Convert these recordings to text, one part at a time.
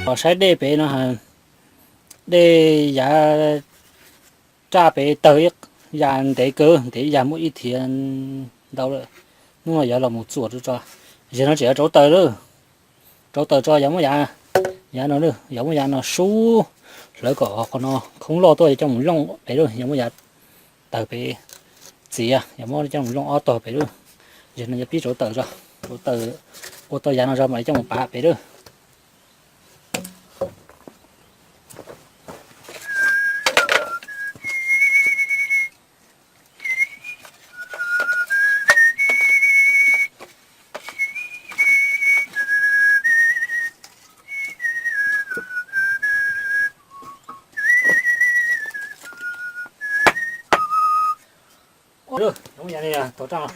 Los saib dej pem no, dej yav raj pem tawg ib yam ntev kawg, ntev ib yam muaj ib thiav ntau lawm. Hnub no yuav los mus txuas tso, zaum no tseem yuav rauv taws lawm. Rauv taws tso yog muab yav, yav no, yog muab yav no sub hlawv kom qhov no khoob loj tuaj yuav coj mus looj pem lawm, yog muab yav tawg pem txiav, yog muab coj mus looj ob tog pem lawm. Zaum no yuav pib rauv taws tso, rauv taws ua tau yav no tso mam li coj mus pav pem lawm.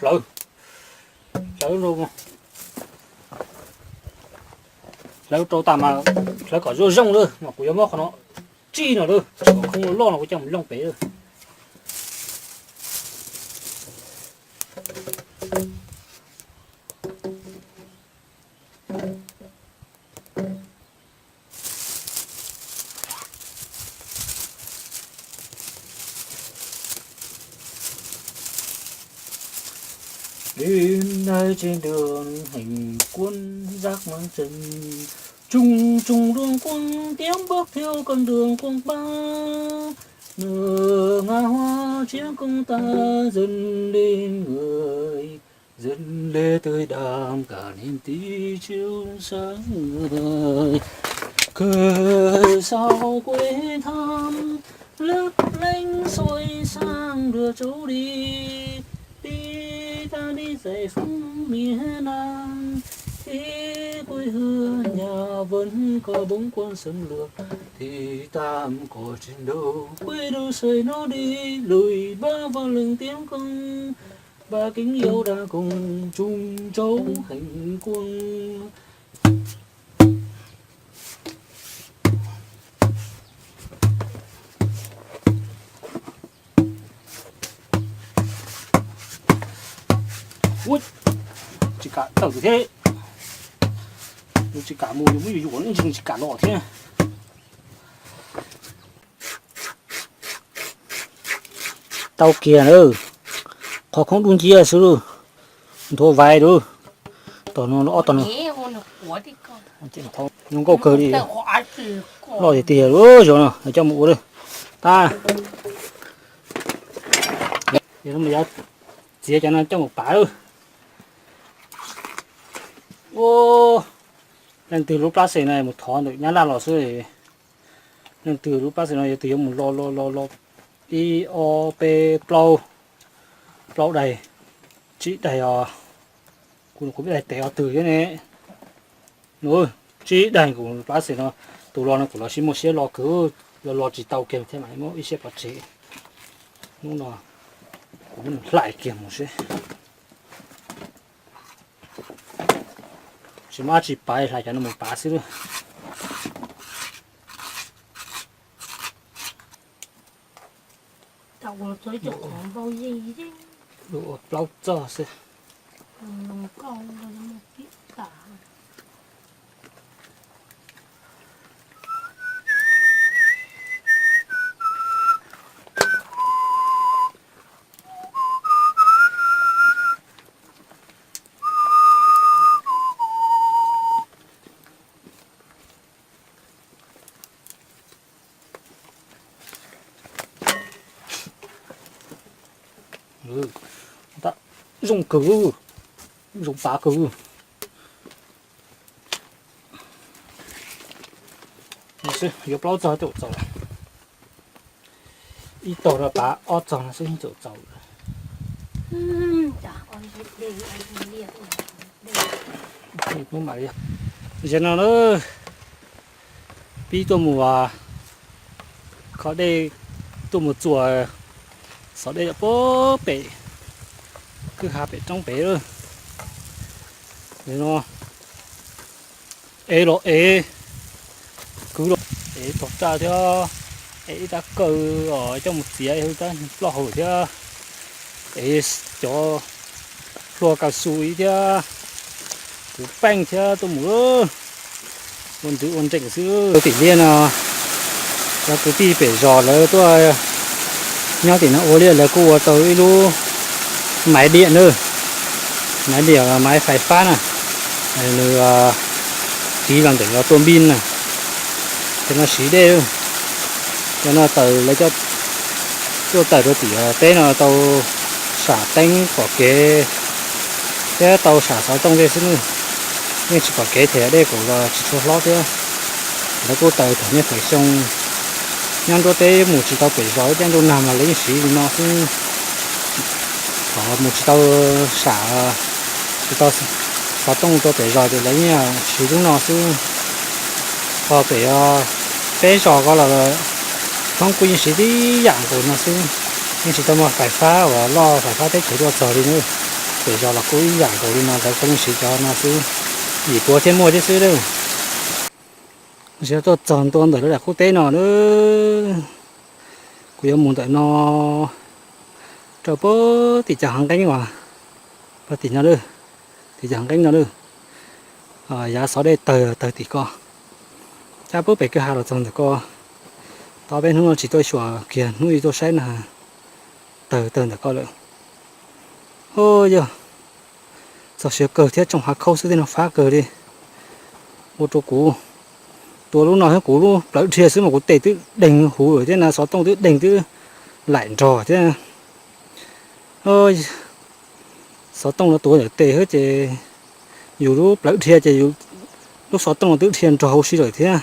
Hlawv, hlawv rau tas mas hlawv kom zoo zoo lawm mas kuv yuav muab qhov no tsij no lawm, kom khoob loj no kuv coj mus looj pem lawm. Đêm nay trên đường hành quân dã mang chân, trùng trùng luồng cuông tiếng bước theo con đường cuông ba. Nở ngả hoa chiếc công ta dần lên người, dần lê tươi đàm cả niềm tin chiếu sáng ngời. Cờ sao quê thăm lấp lánh soi sáng lửa trấu đi, đi ta đi giải phóng miền Nam. Khi quê hương nhà vẫn có bóng quân xâm lược, thì tạm có chiến đấu, quay đầu xoay nó đi, lùi ba vào lưng tiếng công. Ba kính yêu đã cùng chung cháu hành quân. Ua, tsis kam tawm thiab. Tsis kam mus, muab yuam yuam ib ntsis tsis kam los thiab. Tau kiag na, qhov khoob dub nciab xwb, nthuav vais lawm. Tom no ob tog no zoo nkauj kawg li, loj tiag tiag lawm, zaum no coj mus ua lawm. Tab, txiav cov no coj mus pav lawm. Ua, leej twg lub plab xes no mus thov ntawm Nyab Laj los xwb. Leej twg lub plab xes no yog tus yuav mus lo lo lo lo ib ob peb plaub, plaub daig, tsib daig os. Kuv, kuv peb daig tes os twg thiab ne. Tsib daig kuv plab xes no, tus lo no kuv los sib muaj siab lo kawg, lo lo tsis tau kiag thiab mas muab ib siab pov tseg. Hnub no kuv hlais kiag mus seb. Tsis muaj dab tsi pav, hlais cov no mus pav xwb lawm. Ua plaub txog xwb. Zoo kawg, zoo pav kawg. Yuav plaub txog twb txaus, ib tog no pav ob txog no xwb twb txaus. Zaum no na, pib tuaj mus kho dej, tuaj mus txuas xov dej pem kwj ha pem roob pem lawm. No ev los ev, kwv los ev tog raj thiab, ev ib rab kaw os coj mus txiav hu rab ploj hauv thiab, ev cov hlua kaw su ib thiab, kuv peej thiab tuaj mus lawm. Ua ntxwv ua nrees xwb. Tim liaj no, cov kwv tij pem zos lawv tuaj nyob tim no ua liaj lawv kuj ua tau ib lub maiv diam na, maiv diam maiv fais fab na, nws tiv los ntawm los tua npij na, cov no siv dej. Cov no taws lawv tuaj tawm rau tim teb no tau sam teeb pom kev thiab tau sam xov tooj tej xwb na. Yeej tsis pom kev thiab dej kuj los tsis tshua hlob thiab. Lawv kuj taws thaum niaj thaum xyoo nyob nruab teb mus tsis tau pem zos ib caj ntuj nag mas lawv yeej siv li no xwb. Thaum mus tsis tau sam, tsis tau xov tooj rau pem zos ces lawv yeej siv lub no xwb. Ho pem peb zos ko los hmoob kuj yeej siv tib yam nkaus no xwb, yeej tsis tau muaj fais fab uas loj fais fab teb chaws tuaj txog li na. Pem zos los kuj ib yam nkaus li no, lawv kuj yeej siv cov no xwb, yim puav thiaj muaj thiab xwb lawm. Tsis tuaj txog ntua ntawm lawv daim qub teb no na. Kuv yuav mus ntawm no rau puag tim cov hav nqeeb uas puag tim no, tim cov hav nqeeb no, yav xov dej tawg tawg tim ko, cab puag pem kwj ha los txog ntawm ko. Tau peb hnub no tsis tuaj xyuas kiag, hnub ib tuaj saib na, tawg tawg ntawm ko lawm. Hu, yog txog siav kawg thiab tsoo hav khaub xwb tej no fab kawg li. Ua rau kuv tua lub no thiab kuv lub plawv dhia xwb mas kuv tes twb deeg huv lawm thiab na, xov tooj twb deeg twb laim nrog thiab. Xov tooj no tuav ntawm tes xwb ces yus lub plawv dhia ces lub xov tooj no twb dhia nrog huv si lawm thiab.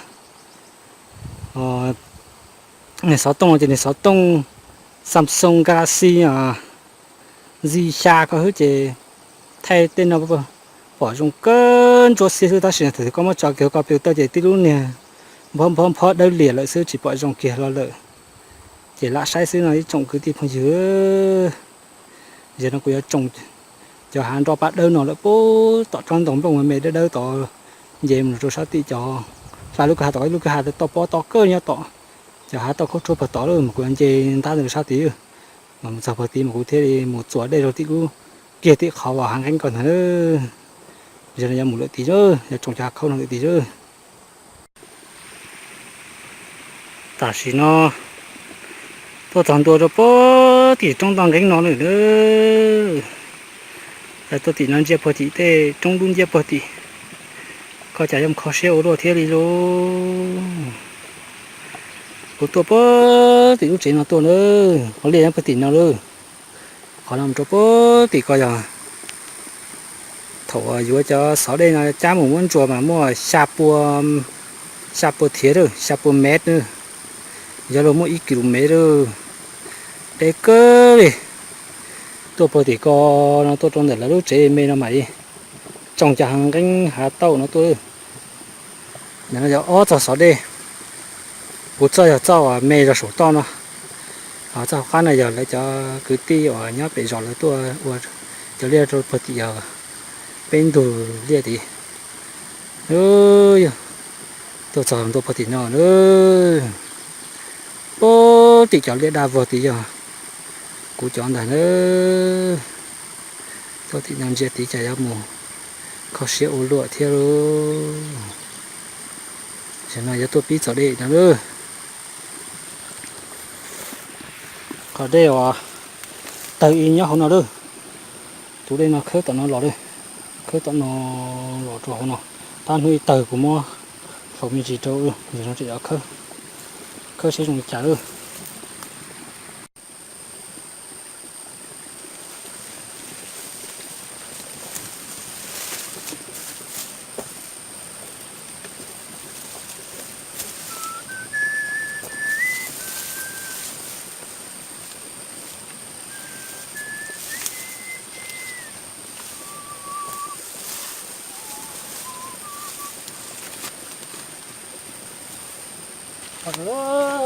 Nws xov tooj no ces nws xov tooj Samsung Galaxy Z xya ko xwb ces thaij tej no pom zoo kawg ntsuab xiab xwb, tab sis thaum koj muab tso kiag koj pw tawm ces tib lub niag nphob nphob nphob dawb lias lawm xwb, tsis pom zoo kiag los lawm. Ces lam saib xwb no ib tsoom kwv tij phooj ywg. Yog no kuv yuav tsoo cov hav nroj pab dawb no lawm puag tom roob ntoo nplooj me dawb dawb tod, nce mus rau sab tim cov hla lub kwj ha tom, ib lub kwj ha toj pob toj kawg nyob tom, cov hav toj khaub rhuab puag tod lawm mas kuv yuav nce ntab ntawm sab tid, mas mus txog puag tid mas kuv thiaj li mus txuas dej rau tim lub kiag tim qhov uas hav nqeeb ko ntag. Yog no yuav mus lawm tid, yuav tsoo cov hav khaub no lawm tid. Tam sim no tuaj txog ntua rau puag tim roob ntoj nqeeb no lawm na. Tuaj tim no ntsia puag tim tej roob dub nciab puag tim, koj cas yuav mus kho siab ua luaj thiab li lauj. Kuv tuaj puag tim lub tsev no tuaj na, qhov liaj nyob puag tim no lauj. Qhov no mus rau puag tim ko yog thaum yuav cov xov dej no cab mus muab ntsuas mas muaj xya pua, xya pua thiav, xya pua mev na, yog luag muaj ib kis lus mev lawm. Deb kawg li. Tuaj puag tim ko no tuaj rau ntawm lawv lub tsev me no mam li tsoo cov hav nqeeb hav tauj no tuaj. Ntawm no yog ob txoj xov dej, kuv txoj yog txoj uas me zog saum toj no. Ho txoj hauv qab no yog lawv cov kwv tij uas nyob pem zos lawv tuaj ua cov liaj rau puag tim yog peb ntug liaj tid. Yog tuaj txog ntua puag tim no na, puag tim cov liaj daj vog tid yog kuv cov ntag na. Tuaj tim no ntsia tid cas yuav mus kho siab ua luaj thiab lauj. Tam no yuav tuaj pib txog dej no lauj. Qhov dej uas tawg ib nyob hauv no lauj. Tus dej no khawb tom no los lauj, khawb tom no los rau hauv no. Tab hnub ib tawg kuv muab faus me ntsis rau, yog no tseem yuav khawb, khawb seb zoo li cas lauj.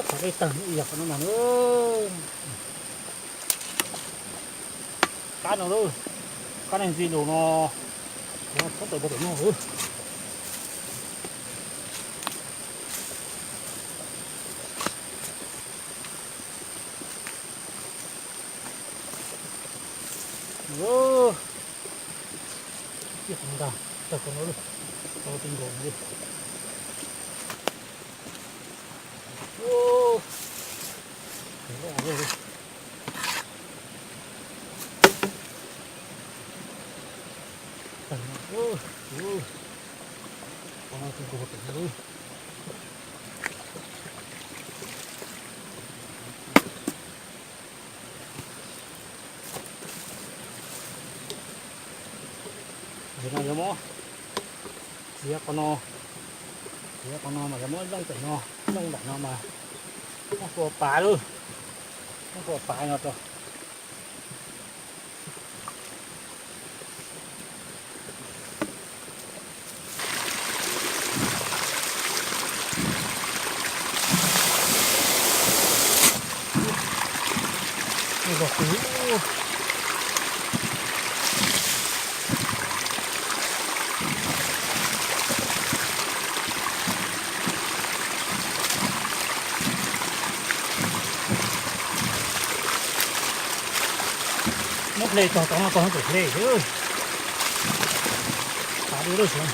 Qhov dej tawg ib yam qhov no mas, kab no lauj, kab neeg ntxi lus no, txhob tawm puag tom no. Tij qhov ntag, tawg qhov no, tau ti nkaus li. Ntawm no yuav muab txiav qhov no, txiav qhov no mas yuav muab looj pem no, looj nram no mas muab hlua pav lawm, muab hlua pav no rau. Muab hle tog tod no tog no txawm hle xwb. Xav dua lawm xyov.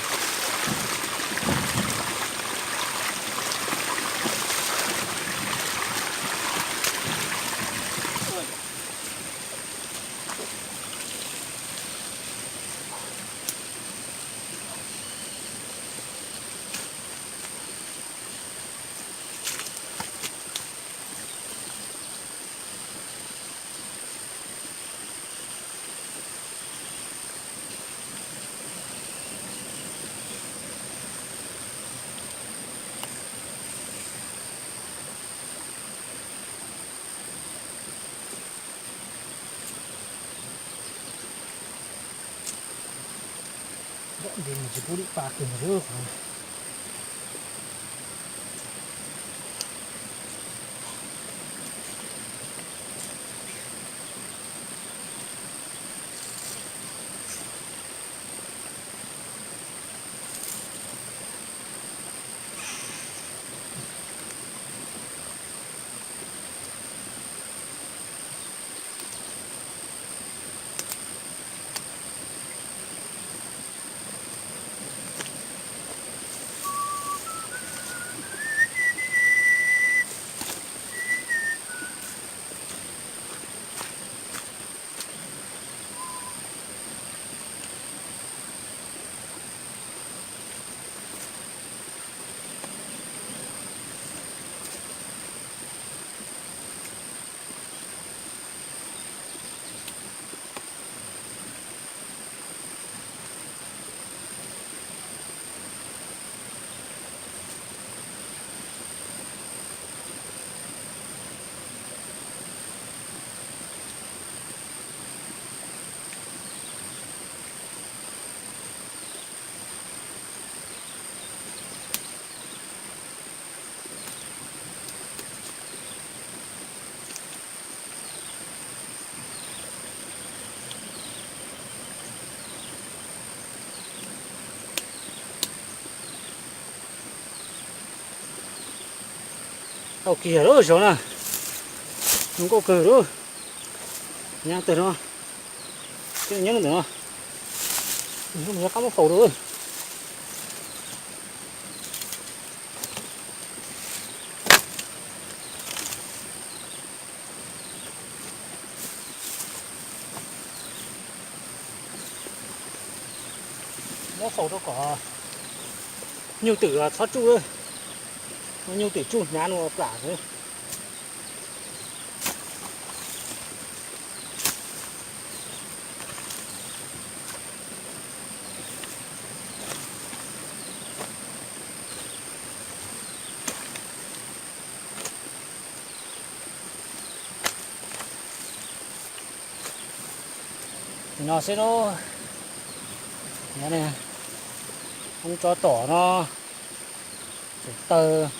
Nti mas tsis pub li pa kawg li. Tau kiag lub zog na, zoo nkauj kawg lub. Nyab tawg no, nyob ntawm no, nws qab muab faus rau. Muab faus rau kom nyuj twm txhob tsuj, nyuj twm tsuj hnyav nua plam xwb. Nim no xwb lub, hoob tso tom no, tseem tawg,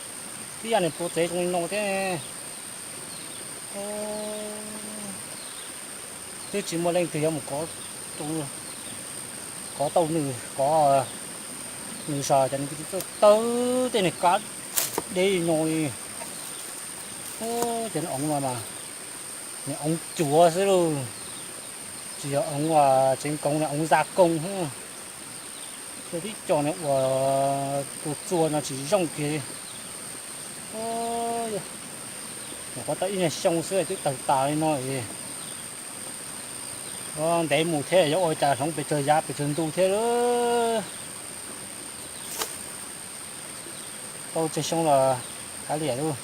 tib yam niag pluav txev zoo li no thiab. Twb tsis muaj leej twg yuav mus kov, kov tau nws, kov nws zos ces nws txawj tawg tej niag kab deb li no li. Ces nws oov no mas nws oov cuav xwb lauj, tsis yog oov tsev koov, nws oov za kooj xwb. Yog tib co nws ua tus txua no tsis zoo kiag li. Nyuam qhuav tau ib nyuag xyoo xwb twb tawg tas li no es. Ntev mus thiab yuav ua cas hloov pes tsawg yav pes tsawg ntuj thiab. Tau tsawg xyoo los kav liam lauj.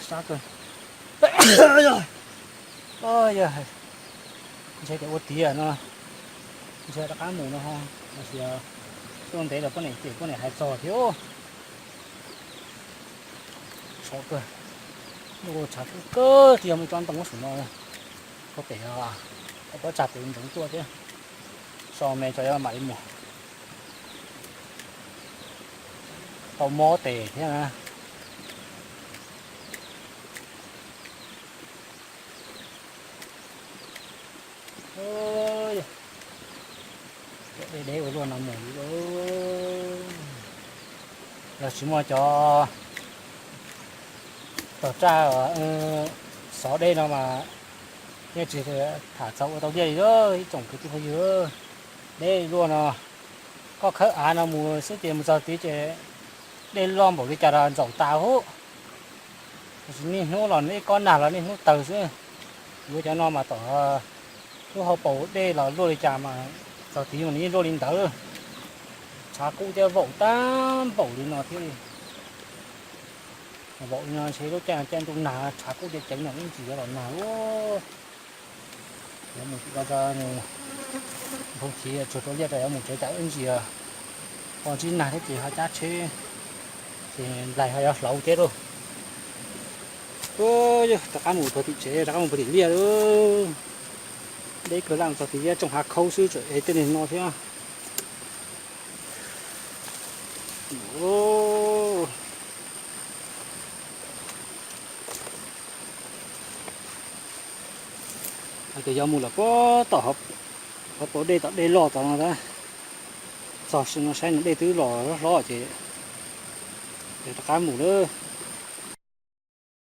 Sab kawg. Yog, ntshe tias ua tiav no, ntshe rov qab mus no ho, los sis tuaj ntev los poj niam cem poj niam hais txog thiab. Sov kawg, ntuj tshav kub kawg thiaj yog mus tsob ntoo saum no. Koj pem, koj pob tsag pem ntsoov tuaj thiab. So me tso mam li mus. Tau mob tes thiab na. Cov dej deb ua luaj no mus li. Yog tsis muaj cov tog raj xov dej no mas yeej tsis tham txog ua tau liaj li ib tsoom kwv tij phooj ywg. Deb luaj no, koj khawb av no mus xwb ces mus txog tid ces dej loj npaum li cas los ntxaum tas hub. Tab sis niaj hnub los ib kob nag los niaj hnub tawg xwb. Yuav cov no mas tom lub hauv paus dej los luaj li cas mas txog tid mas nws yeej luaj li ntawd. Tshav kub thiab vaum tag npaum li no thiab li. Vaum li no ntshe lub caij no caij ntuj nag tshav kub ceev ceev no ib ntsis yuav los nag ub. Yuav mus tsis tau, nphoov chiv tsuag rau liaj rau yuav mus tsev tas ib ntsis. Ho ntsib nag thiab ces ho cab tsheb ces nplaig ho yuav hlauv thiab lauj. Rov qab mus puag tim tsev, rov qab mus puag tim liaj lauj. Deb kawg laj txog tim liaj tsoo hav khaub xwb tseem ev tej niag no thiab. Hais tias yuav mus lawm puag tom hauv paus dej tom dej loj tom no tab. Txog sim no saib no dej twb los hlob hlob ces rov qab mus lawm.